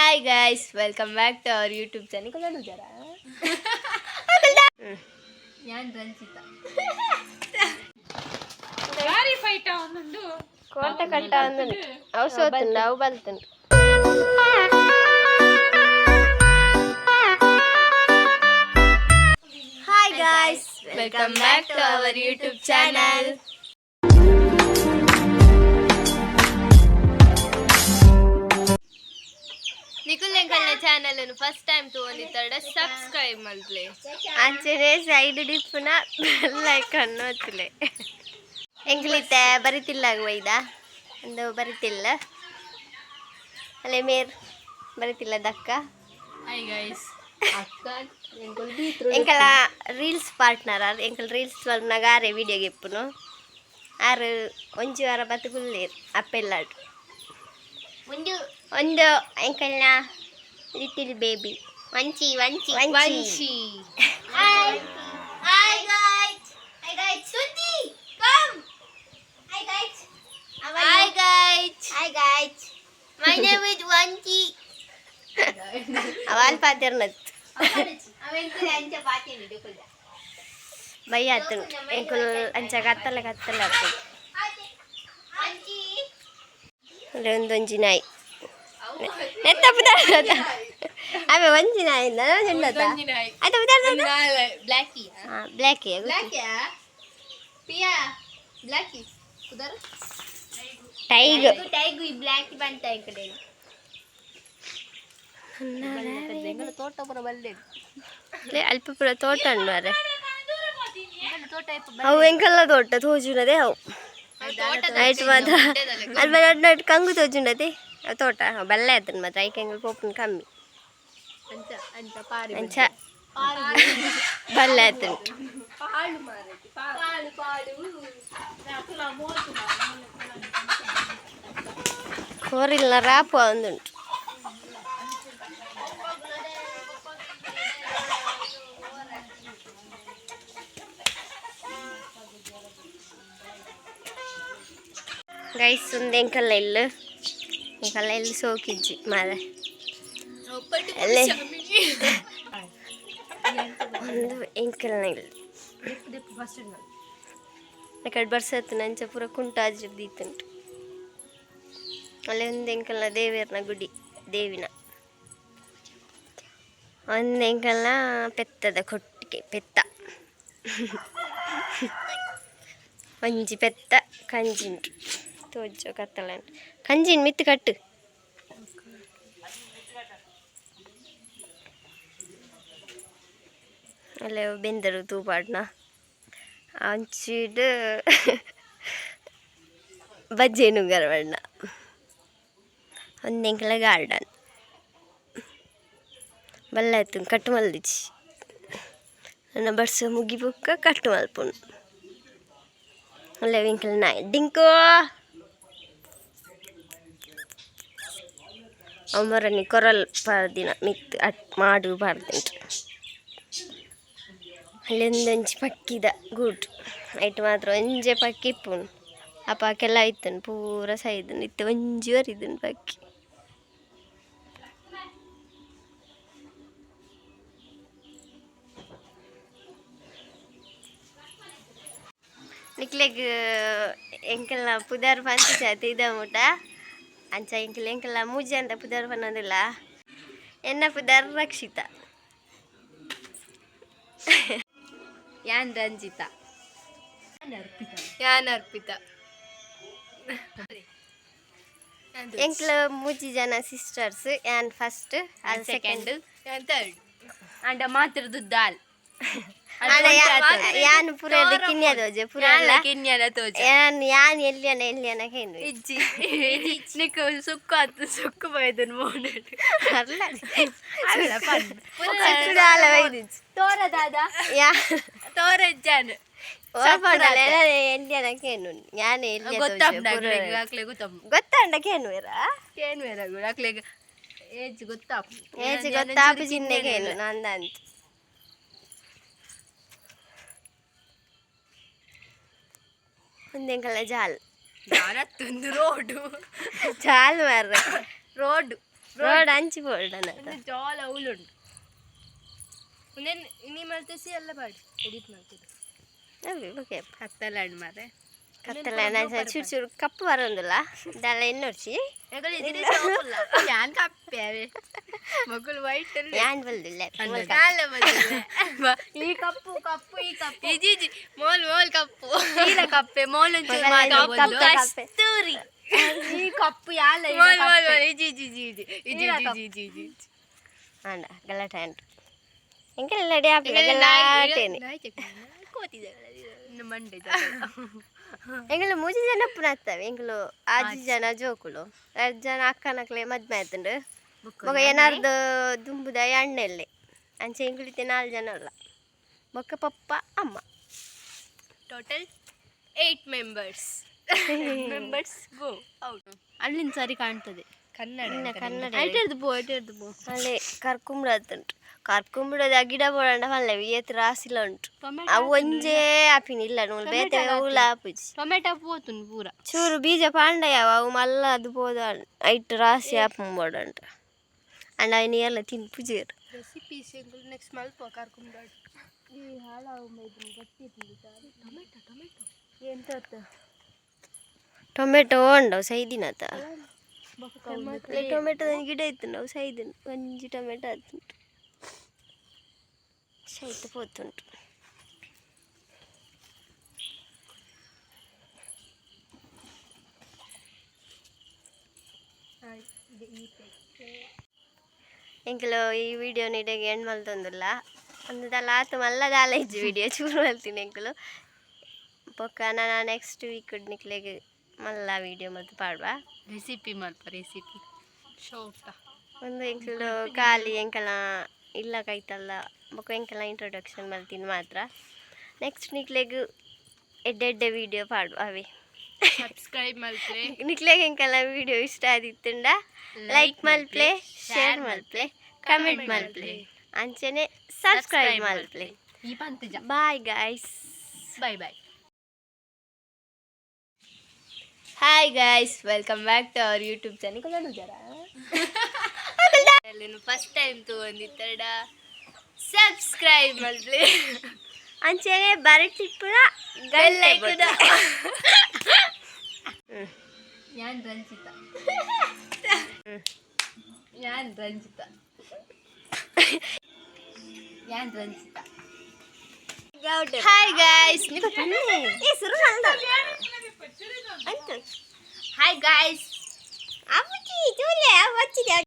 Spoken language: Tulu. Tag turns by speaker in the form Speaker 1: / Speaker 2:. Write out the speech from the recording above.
Speaker 1: Hi guys, welcome back to our YouTube channel.
Speaker 2: ಯಾನ್ ರಂಜಿತಾ.
Speaker 3: ಭಾರಿ ಫೈಟ್ ಒಂದೊಂದು.
Speaker 1: ಕೋಟ ಕಟ್ಟ ಒಂದುಂಟು. ಅವು ಸೋತುಂಡು, ಅವು ಬಲ್ತುಂಟು. Hi guys, welcome back to our YouTube channel.
Speaker 2: ನಿಕುಲ್ channel ಅನ್ನು ಫಸ್ಟ್ ಟೈಮ್ ತಗೊಂಡಿದ್ದಾಡ ಸಬ್ಸ್ಕ್ರೈಬ್ ಮಲ್ಪ್ಲೆ.
Speaker 1: ಅಂಚನೆ ಸೈಡ್ ಡಿಪ್ಪುನ ಬೆಲ್ ಐಕನ್ ಒತ್ತುಲೆ. ಎಂಕ್ಲಿತ್ತೆ ಬರಿತಿಲ್ಲ ಒಯ್ದ ಒಂದು ಬರಿತಿಲ್ಲ ಅಲ್ಲೇ ಮೇರ್ ಬರಿತಿಲ್ಲ ದಕ್ಕ.
Speaker 2: Hi guys.
Speaker 1: ಎಂಕಲ ರೀಲ್ಸ್ ಪಾರ್ಟ್ನರ್ ಆರ್. ಎಂಕಲ್ ರೀಲ್ಸ್ ಮಲ್ಪನಾಗ ಆರೆ ವಿಡಿಯೋ ಗೆಪ್ಪುನು. ಆರು ಒಂಜಿ ವಾರ ಬತ್ತುಗುಲ್ಲೇರ್ ಅಪ್ಪೆಲ್ಲಾಡು.
Speaker 2: ಒಂದು
Speaker 1: ಒಂದು ಎಂಕಲ್ನ ಲಿಟಿಲ್ ಬೇಬಿ
Speaker 2: ವಂಚಿ ವಂಚಿ.
Speaker 1: ವಂಚಿ.
Speaker 2: ವಂಚಿ. Hi hi guys, hi guys, ಸುದ್ದಿ come. Hi guys, hi guys, hi guys, my name is Vanchi.
Speaker 1: ಅವಾಲ್ ಪಾತೆರ್ನತ್.
Speaker 2: ಅವೆಂತ ಅಂಚ ಪಾತೇನಿ ಡುಕುಲ್ದ.
Speaker 1: ಬಯ್ಯ ಆತುಂಡು. ಎಂಕುಲ್ ಅಂಚ ಕತ್ತಲೆ ಕತ್ತಲೆ ಆತುಂಡು.
Speaker 2: ವಂಚಿ.
Speaker 1: ಅಲ್ಲಿ ಒಂದೊಂಜಿ ನಾಯಿ ನೆತ್ತ ಪುದಾರ್ದ. ಅವೇ ಒಂಜಿ ನಾಯಿ ಉಂಡತ ಆಯ್ತಾ ಪುದಾರ್ದ.
Speaker 2: ಬ್ಲ್ಯಾಕಿ.
Speaker 1: ಹಾಂ, ಬ್ಲ್ಯಾಕ್.
Speaker 2: ಬ್ಲ್ಯಾಕಿಯಾ ಪಿಯಾ ಬ್ಲ್ಯಾಕಿ ಕುದರ್.
Speaker 1: ಟೈಗ್.
Speaker 2: ಟೈಗು ಈ ಬ್ಲ್ಯಾಕ್ ಬಂತ ಈ ಕಡೆ. ತೋಟ ಪೂರ ಬಲ್ಲೆ.
Speaker 1: ಅಲ್ಪ ಪೂರ ತೋಟ ಉಂಡು ಮಾರ್ರೆ.
Speaker 2: ತೋಟ.
Speaker 1: ಅವು ಎಂಕಲ್ನ ತೋಟ ತೋಜುನದೇ ಅವು. ನೈಟ್ ಮಾತ್ರ ಅಲ್ಪ ನಡ್ ನಡ್ ಕಂಗು ತೋಜುನದೇ ಅವು ತೋಟ. ಅವು ಬಲ್ಲೆ ಆತುಂಡು ಮಾತ್ರ. ಐಕ್ ಎಂಕಲ್ ಪೋಪುನ ಕಮ್ಮಿ.
Speaker 2: ಅಂಚ ಅಂಚ ಪಾರಿ.
Speaker 1: ಅಂಚ ಬಲ್ಲೆ ಆತುಂಟು.
Speaker 2: ಪಾಳು ಮಾರೈತಿ ಪಾಳು ಪಾಳು.
Speaker 1: ಕೋರಿಲ್ನ ರಾಪು ಒಂದುಂಟು. ಗೈಸ್, ಒಂದು ಎಂಕಲ್ಲ ಇಲ್ಲು, ಎಂಕಲ್ಲ ಇಲ್ಲು ಸೋಕಿಜ್ಜಿ ಮಾರೆ. ಅಲ್ಲೇ ಒಂದು ಎಂಕಲ್ನ ಇಲ್ಲು. ಅಕಡೆ ಬರ್ಸತ್ತು ನಂಚ ಪೂರ ಕುಂಟಾಜ್ ದೀತುಂಟು. ಅಲ್ಲೇ ಒಂದು ಎಂಕಲ್ನ ದೇವೇರ್ನ ಗುಡಿ, ದೇವಿನ. ಒಂದು ಎಂಕಲ್ನ ಪೆತ್ತದ ಕೊಟ್ಟಿಗೆ. ಪೆತ್ತ ಒಂಜಿ, ಪೆತ್ತ ಕಂಜಿಂಟು ತೋಜೋ ಕತ್ತಲ. ಕಂಜಿನ್ ಮಿತ್ತು ಕಟ್ಟು. ಅಲ್ಲೇ ಬೆಂದರು ತೂಪಾಡ್ನ. ಅಂಚಿಡ್ ಬಜ್ಜೆ ನುಂಗರ ಬಣ್ಣ. ಒಂದು ಎಂಕಲ ಗಾರ್ಡನ್ ಬಲ್ಲ ಆಯ್ತು. ಕಟ್ಟು ಮಲ್ದಿಜಿ. ನನ್ನ ಬರ್ಸ ಮುಗಿ ಬೊಕ್ಕ ಕಟ್ಟು ಮಲ್ಪುನು. ಅಲ್ಲೇ ಎಂಕಲ್ ನಾಯಿ ಡಿಂಕು. ಅಮರನಿ ಕೊರಲ್ ಪಾರ್ದಿನ ಮಿತ್ ಅಟ್ ಮಾಡು ಪಾರ್ದಿಂಟು. ಅಲ್ಲೊಂದೊಂಜಿ ಪಕ್ಕಿದ ಗೂಡು. ಐಟ್ ಮಾತ್ರ ಒಂಜೆ ಪಕ್ಕಿ ಇಪ್ಪುನು. ಅಪಾಕೆಲ್ಲ ಐತನ್ ಪೂರ ಸೈದನ್. ಇತ್ತೆ ಒಂಜಿ ಒರಿದುಂಡು ಪಕ್ಕಿ. ನಿಕ್ಲೆಗ್ ಎಂಕಲ್ನ ಪುದರ್ ಪಂತಿಚಾತ್ ಇದ ಮುಟ. ಅಂಚ ಎಂಕಲ್ ಎಂಕಲ್ನ ಮೂಜಿ ಅಂತ ಪುದರ್ ಪನ್ನೊಂದಿಲ್ಲ. ಎನ್ನ ಪುದರ್ ರಕ್ಷಿತಾ.
Speaker 2: ಯಾನ್ ರಂಜಿತಾ. ಯಾನ್ ಅರ್ಪಿತಾ.
Speaker 1: ಎಂಕ್ಲ ಮೂಜಿ ಜನ ಸಿಸ್ಟರ್ಸ್. ಯಾನ್ ಫಸ್ಟ್, ಅದು ಸೆಕೆಂಡ್.
Speaker 2: ಯಾನ್ ಥರ್ಡ್. ಅಂಡ ಮಾತ್ರದ್ದು ದಾಲ್.
Speaker 1: ಯಾನ್ ಪೂರ ಕಿನ್ಯ ದೋಜೆ ಪೂರ.
Speaker 2: ಕಿನ್ಯನ ತೋಜ.
Speaker 1: ಯಾನ್ ಯಾನ್ ಎಲ್ಲಿಯನ ಎಲ್ಲಿಯನ ಕೇಂದ್ರ.
Speaker 2: ಇಜ್ಜಿ, ನಿಕ್ ಸುಕ್ಕು ಆತು ಸುಕ್ಕು ಬೈದನ್ ಮೋನೆಡ್.
Speaker 1: ಅಲ್ಲ, ದಾಲ ಬೈದಿಜ್ಜಿ.
Speaker 2: ತೋರ ದಾದ.
Speaker 1: ಯಾ.
Speaker 2: ತೋರ ಇಜ್ಜಾನ್.
Speaker 1: ಎಲ್ಲಿಯನ ಕೇನು ಯಾನ್ ಎಲ್ಲಿಯ.
Speaker 2: ಗೊತ್ತಾಪ್ನ ಅಕ್ಲೆ ಗೊತ್ತಾಪ್.
Speaker 1: ಗೊತ್ತಂಡ ಕೇನುವೆರಾ?
Speaker 2: ಕೇನ್ವೇರ ಅಕ್ಲೆಗ್ ಏಜ್ ಗೊತ್ತಾಪ್.
Speaker 1: ಏಜ್ ಗೊತ್ತಾಪು ಚಿನ್ನೆಗೇನು ನಂದಂತ. ಒಂದೆಂಕಲ ಜಾಲ್.
Speaker 2: ಜಾಲತ್ತೊಂದು ರೋಡು.
Speaker 1: ಜಾಲ್ ಮಾರ್ರೆ.
Speaker 2: ರೋಡ್.
Speaker 1: ರೋಡ್ ಅಂಚಿ ಬೋಲ್ಡನ.
Speaker 2: ಜಾಲ ಉಂಟು. ಉಂದೆನ್ ಇನಿ ಮಲ್ತೇಸಿ ಎಲ್ಲ ಪಾಡಿ ಎಡಿಟ್ ಮಲ್ತದೆ.
Speaker 1: ಓಕೆ.
Speaker 2: ಕತ್ತಲ ಮಾರೆ.
Speaker 1: ಕತ್ತಲ ಚೂರು ಚೂರು ಕಪ್ಪು ಬರೋಂದಿಲ್ಲ ದಾಲ ಎನ್ನೊಡ್ಚಿ.
Speaker 2: ಯಾನ್ ಕಪ್ಪೆ ಮಗುಲು ವೈಟ್.
Speaker 1: ಯಾನ್ ಬಲ್ದಿಲ್ಲ.
Speaker 2: ಈ ಕಪ್ಪು ಕಪ್ಪು ಈ ಕಪ್ಪು ಇಜಿ ಮೋಲ್ ಮೋಲ್ ಕಪ್ಪು ಈಲ ಕಪ್ಪೆ ಮೋಲ್.
Speaker 1: ಕಪ್ಪು ಕಪ್ಪೆ.
Speaker 2: ಕಸ್ತೂರಿ ಈ ಕಪ್ಪು ಯಾಲ ಮೋಲ್ ಮೋಲ್ ಮೋಲ್ ಇಜಿ ಇಜಿ ಇಜಿ ಇಜಿ ಇಜಿ ಇಜಿ ಇಜಿ ಇಜಿ.
Speaker 1: ಆಂಡ ಗಲಾಟೆ ಆಂಡ್ ಎಂಕೆಲ್ಲ ರೆಡಿ ಆಪಿಲ್ಲ ಗಲಾಟೆನೆ.
Speaker 2: ಮಂಡೆ.
Speaker 1: ಎಂಕುಲು ಮೂಜಿ ಜನ ಪುನತ್ತವೆ. ಎಂಕುಲು ಆಜಿ ಜನ ಜೋಕುಲು. ರಡ್ಡ್ ಜನ ಅಕ್ಕನಕ್ಲೆ ಮದ್ಮೆ ಆತುಂಡು. ಬೊಕ ಏನಾರ್ದು ದುಂಬುದ ಅಣ್ಣೆಲ್ಲೆ. ಅಂಚೆ ಎಂಕುಲು ಇತ್ತೆ ನಾಲ್ ಜನ ಅಲ್ಲ. ಬೊಕ್ಕ ಪಪ್ಪ ಅಮ್ಮ.
Speaker 2: Total 8 members. Members go out.
Speaker 4: ಅಲ್ಲಿಂದ ಸರಿ ಕಾಣ್ತದೆ.
Speaker 2: ಕನ್ನಡ.
Speaker 1: ಇನ್ನ ಕನ್ನಡ.
Speaker 4: ಐಟರ್ದು ಪೋ, ಐಟರ್ದು ಪೋ.
Speaker 1: ಅಲ್ಲೇ ಕರ್ಕುಂಬುಡದುಂಟು. ಕರ್ಕುಂಬುಡದ ಗಿಡ ಬೋಡಂಡ ಪಲ್ಲೆ ಏತ್ ರಾಸಿಲ ಉಂಟು.
Speaker 4: ಟೊಮೆಟೊ.
Speaker 1: ಅವು ಒಂಜೇ ಆಪಿನ ಇಲ್ಲ ನೂಲು ಬೇತೆ ಒವ್ಲ ಆಪುಜಿ.
Speaker 4: ಟೊಮೆಟೊ ಪೋತುಂಡು ಪೂರ.
Speaker 1: ಚೂರು ಬೀಜ ಪಾಂಡ ಯಾವ ಅವು ಮಲ್ಲ ಅದು ಪೋದ ಐಟ್ ರಾಸಿ ಆಪುಂಡು ಬೋಡಂಟ. ಅಂಡ ಐನ್ ಏರ್ಲ ತಿನ್ಪುಜೆರ್.
Speaker 2: ರೆಸಿಪೀಸ್ ನೆಕ್ಸ್ಟ್ ಮಲ್ಪ ಕರ್ಕೊಂಡ್.
Speaker 1: ಟೊಮೆಟೊ ಉಂಡವು ಸೈದಿನತ. ಟೊಮೆಟೊ ಗಿಡ ಇತ್ತು ನಾವು ಸೈದಿನ. ಒಂಜಿ ಟೊಮೆಟೊ ಆತುಂಟು, ಸೈತ ಪೋತುಂಟು. ಎಂಕುಲು ಈ ವಿಡಿಯೋ ಇಡೆಗ್ ಎಂಡ್ ಮಲ್ತೊಂದುಲ್ಲ. ಒಂದು ಆತು ಮಲ್ಲ ದಾಲ ಇಜ್ಜಿ ವಿಡಿಯೋ ಚೂರು ಮಲ್ತೀನಿ ಎಂಕುಲು. ಬೊಕ್ಕ ನನ ನೆಕ್ಸ್ಟ್ ವೀಕ್ ನಿಕ್ಲೆಗ್ ಮಲ್ಲ ವಿಡಿಯೋ ಮಲ್ತ್ ಪಾಡ್ವ.
Speaker 4: Recipe ಮಲ್ಪ, recipe.
Speaker 2: ಶೋಟ.
Speaker 1: ಒಂದು ಎಂಕುಲು ಖಾಲಿ ಎಂಕಲ ಇಲ್ಲ ಕೈತಲ್ಲ. ಬೊಕ್ಕ ಎಂಕಲ ಇಂಟ್ರೊಡಕ್ಷನ್ ಮಲ್ತೀನಿ ಮಾತ್ರ. ನೆಕ್ಸ್ಟ್ ನಿಕ್ಲೆಗ್ ಎಡ್ಡೆ ಎಡ್ಡೆ ವಿಡಿಯೋ ಪಾಡ್ವ ಅವೇ.
Speaker 2: ಸಬ್ಸ್ಕ್ರೈಬ್ ಮಲ್ಪ್ಲೆ.
Speaker 1: ನಿಕ್ಲೆಗ್ ಎಂಕಲ ವಿಡಿಯೋ ಇಷ್ಟ ಆದಿತ್ತುಂಡ ಲೈಕ್ ಮಲ್ಪ್ಲೆ, ಶೇರ್ ಮಲ್ಪ್ಲೆ, ಕಮೆಂಟ್ ಮಲ್ಪ್ಲೆ, ಅಂಚನೆ ಸಬ್ಸ್ಕ್ರೈಬ್ ಮಲ್ಪ್ಲೆ.
Speaker 4: ಈ ಪಂತಜ.
Speaker 1: Bye guys.
Speaker 4: Bye bye.
Speaker 2: Hi guys, welcome back to our YouTube channel. First time ತಗೊಂಡಿತ್ತಡ subscribe ಮಲ್ಪ್ಲೆ.
Speaker 1: ಅಂಚನೆ ಬರಟಿಪ್ಪುನ
Speaker 2: ಬೆಲ್ ಐಕನ್.
Speaker 4: ಯಾನ್ ರಂಜಿತಾ, ಯಾನ್ ರಂಜಿತಾ, ಯಾನ್ ರಂಜಿತಾ.
Speaker 2: Hi guys.
Speaker 1: ಅಂತ.
Speaker 2: Hi guys.
Speaker 1: ಅಪ್ಪುಜಿ ತೂಲೆ.